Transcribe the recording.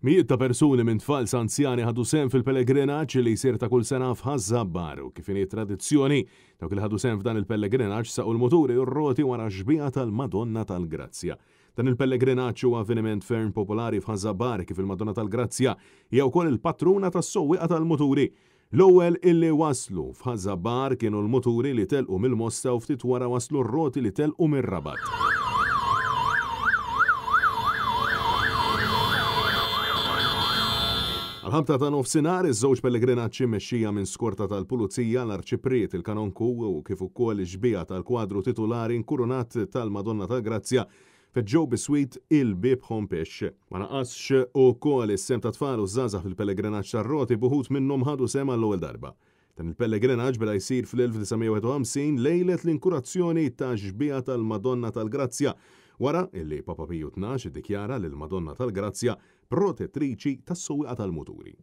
Mijiet ta' persuni minn tfal sa anzjani ħadu sehem fil-pellegrinaġġ li jsir ta' kull sena f'Ħaż-Żabbar u kif inhi t-tradizzjoni, dawk li ħadu sehem f'dan il-pellegrinaġġ saqu l-muturi u r-roti wara x-xbieha tal-Madonna tal-Grazzja. Dan il-pellegrinaġġ huwa avveniment ferm popolari f'Ħaż-Żabbar kif il-Madonna tal-Grazzja hija wkoll il-patruna tas-sewwieqa tal-muturi. L-ewwel illi waslu f'Ħaż-Żabbar kienu l-muturi li telqu mill-Mosta u ftit wara waslu r-roti li telqu mir-Rabat. Għall-ħabta ta' nofsinhar, iż-żewġ pellegrinaġġi mmexxija minn skorta tal-Pulizija, l-Arċipriet, il-Kanonku u kif ukoll ix-xbieha tal-kwadru titulari nkurunat tal-Madonna tal-Grazzja Feġġew biswit il-Bieb Hompesch. Ma naqasx ukoll is-sehem tat-tfal u ż-żgħażagħ fil-pellegrinaġġ tar-roti b'uħud minnhom ħadu sehem għall-ewwel darba. Dan il-pellegrinaġġ beda jsir fl-1951 lejlet l-inkurazzjoni tax-xbieha tal-Madonna tal-Grazzja wara illi Papa Piju 12 iddikjara lill-Madonna tal-Grazzja protettriċi tas-sewwieqa tal-muturi.